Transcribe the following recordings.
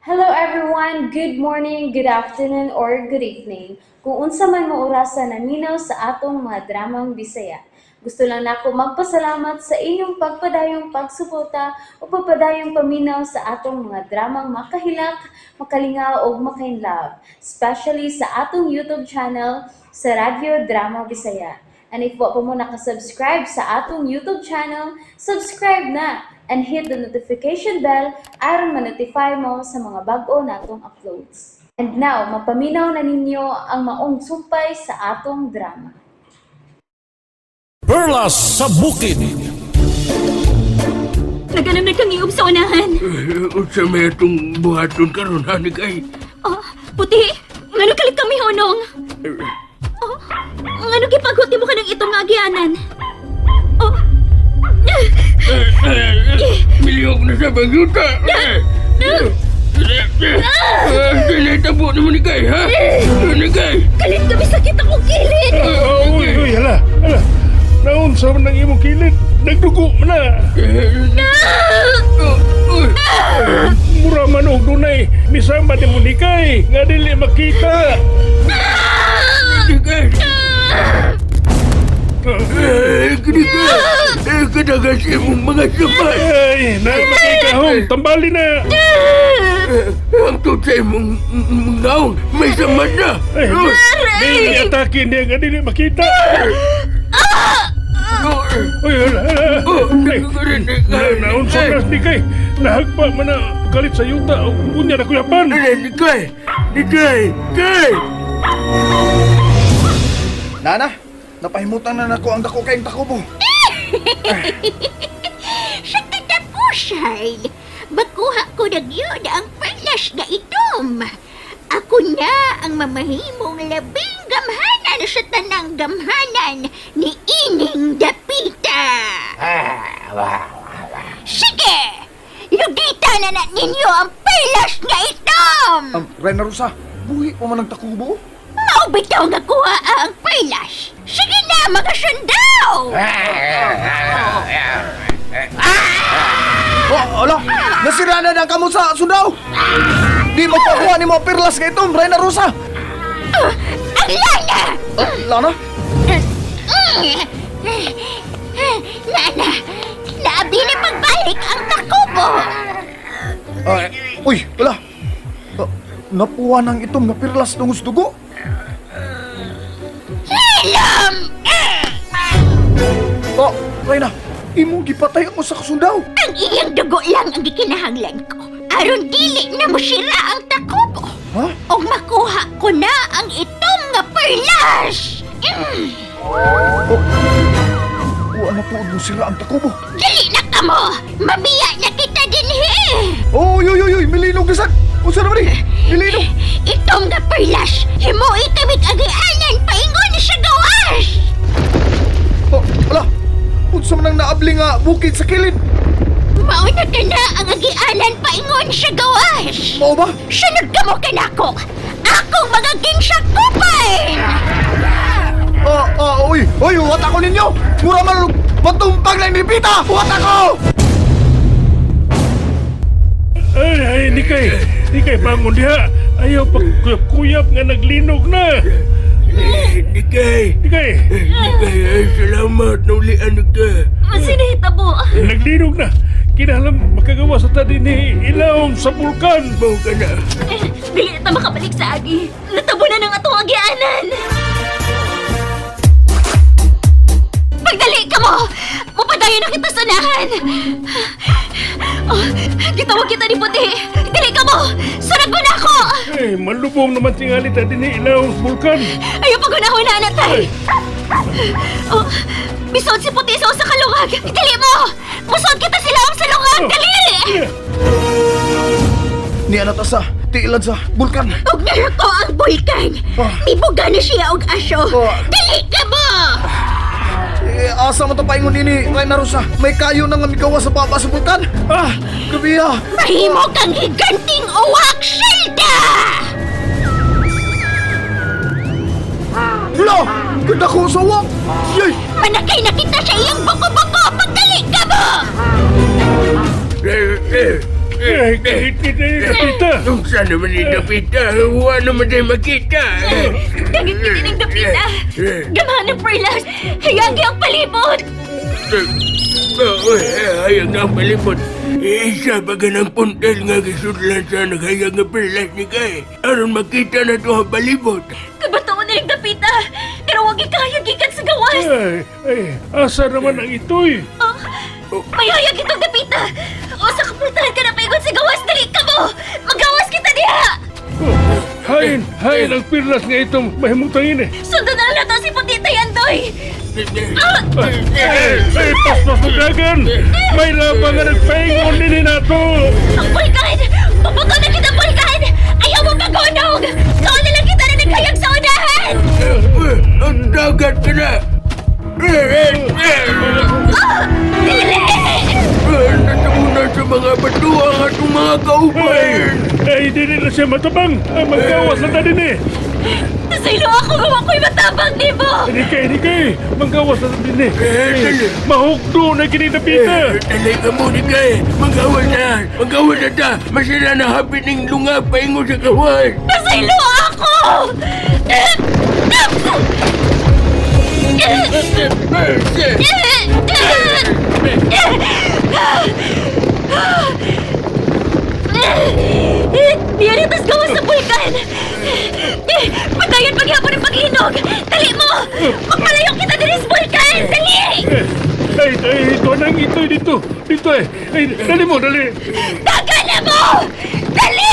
Hello everyone! Good morning, good afternoon, or good evening. Kung unsa man mo orasa naminaw sa atong mga dramang Bisaya. Gusto lang nako magpasalamat sa inyong pagpadayong pagsuporta o pagpadayong paminaw sa atong mga dramang makahilak, makalingaw ug makainlove, especially sa atong YouTube channel sa Radyo Drama Bisaya. And if wa pa mo nakasubscribe sa atong YouTube channel, subscribe na and hit the notification bell aron ma-notify mo sa mga bag-o natong uploads. And now, mapaminaw na ninyo ang maong sumpay sa atong drama. Perlas sa Bukid. Naganam na kang iub sa unahan. Unsa may atong buhaton karon ha kay? Oh, puti! Ngano kalit kami honong? Oh, ngano gipaghot mo ka ng itong agianan? Oh, Miliyok na sa bagyuta. Sinitabo naman ni kay ha? Ni kay. Kalit kami sakit akong kilid! Uy, uy, hala, hala. Naunsa man ang imong kilid? Nagdugo man na. Mura man og dunay. Misamba ni mo ni kay. Nga dili makita. Ni kay. Kini kay. Kadagas imong mga sabay. Ay, na makikahong. Tambali na. Ang sa imong ngaon, may samad na. Ay, may atake niya nga dili makita. Uy, hala, hala. Ay, na, naunsa na ni kay. Nahagpa man na kalit sa yuta. Unya na kuyapan. Ni kay. Ni kay. Kay. Nana, napahimutan na nako ang dako kayong takubo. Sa katapusan, makuha ko na gyud ang perlas nga itom. Ako na ang mamahimong labing gamhanan sa tanang gamhanan ni Ining Dapita. Sige! Lugita na na ninyo ang perlas nga itom! Reyna Rosa, buhi pa man ang takubo. Mao bitaw nga kuha ang perlas! Sige na mga sundao! Oh, ala, nasira na ang kamo sa sundaw. Di magpakuha ni mo ang perlas nga itom, Reyna Rosa. Ang lana! Lana? Nana, naabi na pagbalik ang takubo! Ay, uy, ala. Napuha ng itom nga perlas tungos dugo. Hilom! Oh, Reyna, imong gipatay ako sa kasundaw. Ang iyang dugo lang ang gikinahanglan ko. Aron dili na mo sira ang takubo. Ha? O makuha ko na ang itom nga perlas! Oh, wa na po mo sira ang takubo. Dili na kamo! Mabiya na kita dinhi! Oh, uy, uy, uy, uy, milinog na sad. Unsa naman ni? Milinog. Itom nga perlas! Himoi kami agianan paingon sa gawas! Oh, ala. Unsa man ang naabli nga bukid sa kilid? Mauna ka na ang agianan paingon sa gawas! Mao ba? Sunod ka mo kanako! Akong magaging sa kupay! Ah, ah, uy, uy, huwat ako ninyo! Mura man patumpag lang ni Pita! Huwat ako! Ay, ay, ni kay. Ni kay bangon diha. Ayaw pagkuyap nga naglinog na. Ni kay. Ni kay. Ni kay. Ay, salamat. Naulian ka. Sinahitabo! Naglinog na. Kinahanglan makagawa sa tadi ni ilawom sa bulkan. Baw ka na. Eh, dili na ta makabalik sa agi. Natabo na ng atong agianan! Pagdali ka mo! Mupadayon na kita sa unahan! Oh, gitawag kita ni Puti! Dali ka mo! Sunod mo na ako! Eh, malubong naman tingali tadi ni ilawom sa bulkan. Ayaw pagunahuna na tay! Oh, bisod si Puti sa usa ka lungag! Dali mo! Musod kita sila sa lungag! Dali! Ni anata sa tiilad sa bulkan. Og naruto ang bulkan! Ah. Mibuga na siya og aso! Ah. Dali ka mo! Eh, asa mo to paingon ini, Reyna Rosa? May kayo na nga migawa sa baba sa bulkan. Ah, gabi ah. Mahimo kang higanting uwak, Shilda! Hala, ganda ko sa uwak. Yay! Manakay na kita sa iyong buko-buko! Pagdali ka mo! Eh, kahit ni Dapita. Asa naman ni Dapita? Wala naman tayo makita. Dangit gid ining dapita. Gamhan ng perlas. Hayagi ang palibot. Hayag na ang palibot. Isa ba ka ng puntel nga gisudlan sa naghayag nga perlas ni Kay? Aron makita na to ang palibot. Kabatuon na yung dapita. Pero wag ikahayag gikan sa gawas. Ay, ay, asa naman ang itoy? Oh, may hayag itong dapita. O sa kapultahan ka na paingon sa gawas. Dali ka mo. Magawas kita diha. Oh, hain, hain ang pirlas nga itong mahimutangin eh. Sundan na lang nato si Putita Yandoy. Ay, ay, ay, paspas mo dagan! May labang nga nagpaingon nini nato! Ang bulkan! Paputo na kita, bulkan! Ayaw mo pagunog! Sao na lang kita na naghayag sa unahan! Ang dagat ka na! Dili! Natabunan sa mga bato ang atong mga kaupay! Ay, dili na siya matabang! Ay, maggawas na ta din eh! Nasaylo ako nga ako'y matabang ni mo! Hindi kay, hindi kay! Maggawas na ta din eh! Dali. Mahukdo na kinitapita! Dali ka mo ni Kay! Magawas na! Magawas na ta! Masila na hapit ng lunga paingon sa kawas! Nasaylo ako! Diyan tas gawas sa bulkan! Patayon paghapon ng paghinog! Dali mo! Magpalayo kita din sa bulkan! Dali! Ay, ay, ito nang itoy dito! Dito eh! Ay, dali mo, dali! Dagan na mo! Dali!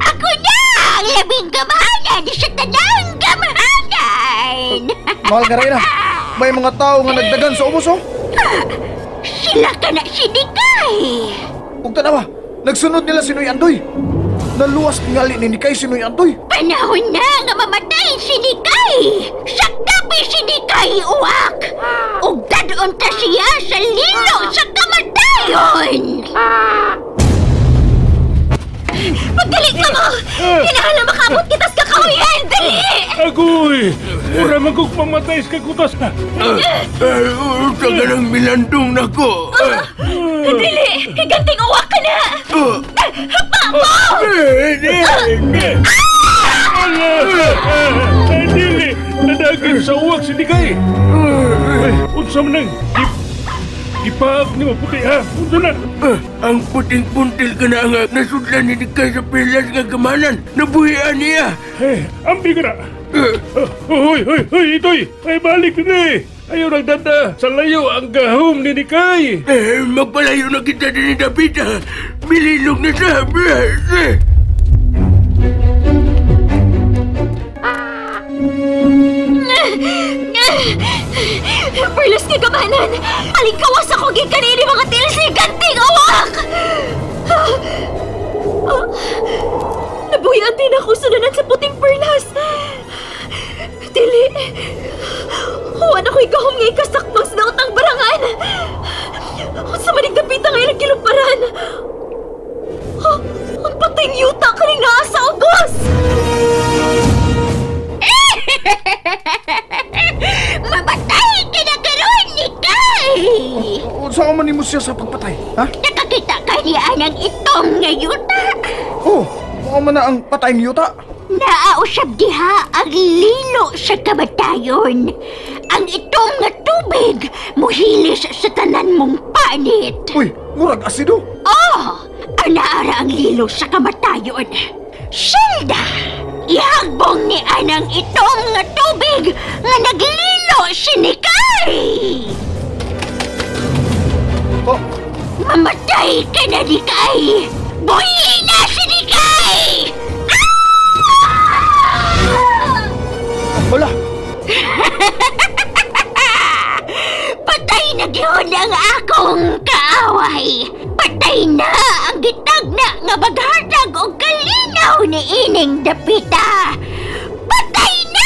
Ako na ang labing gamhanan sa tanang gamhanan! Mahal nga Reyna, may mga tao nga nagdagan sa ubos oh. Sila ka na si Nikay! Ug tanawa, nagsunod nila si Noy Andoy. Naluwas tingali ni Nikay si Noy Andoy. Panahon na nga mamatay si Nikay! Sakdapi si Nikay uwak! Ug dadon ta siya sa lilo sa kamatayon! Pagdali ka mo! Kailangan na makaabot kita sa kakahuyan! Dali! Agoy! Mura man kong mamatay sa kakutas! Usa ka ng milandong nako! Dali! Higanting uwak ka na! Hapa mo! Ala! Ay, dili! Nadagin sa uwak si Nikay! Ay, unsa man nang ipaak ni maputi ha? Unsa na? Ang puting puntil ka na nga nasudlan ni Nikay sa pilas nga gamanan. Nabuhian niya. Eh, ambi ka na! Hoy, hoy, hoy, itoy! Ay, balik din eh! Ayaw nagdanda! Sa layo ang gahom ni Nikay! Eh, magpalayo na kita din ni David. Ah. Mililog na siya. Perlas nga gamanan! Alingkawas ako gikanini mga tiil sa higanting uwak! Nabuyan din ako sunanan sa puting perlas! Dili! Huwan ako'y gahom nga ikasakbang sa daotang barangan! Sa manigdapita nga ilang kilumparan! Oh, ang pateng yuta kaning naa sa ubos! Mamatay ka na karon, Nikay! Unsa man nimo siya sa pagpatay, ha? Nakakita ka niya ng itom nga yuta! Oh, mao man na ang patayng yuta. Naausab diha ang lilo sa kamatayon. Ang itom nga tubig muhilis sa tanan mong panit. Uy, murag asido. Oh, anaara ang lilo sa kamatayon. Silda, ihagbong ni anang itom nga tubig nga naglilo si Nikay. Oh, Mamatay ka na, Nikay! Buhi na si Nikay! Ah! wala. Patay na gyud ang akong kaaway. Patay na ang gitagna nga maghatag og kalinaw ni ining dapita. Patay na!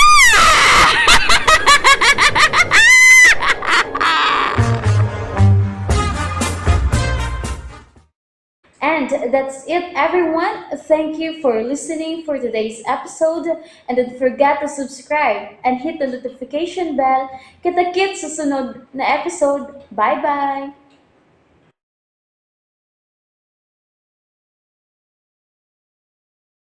And that's it, everyone. Thank you for listening for today's episode. And don't forget to subscribe and hit the notification bell. Kita-kits sa sunod na episode. Bye-bye!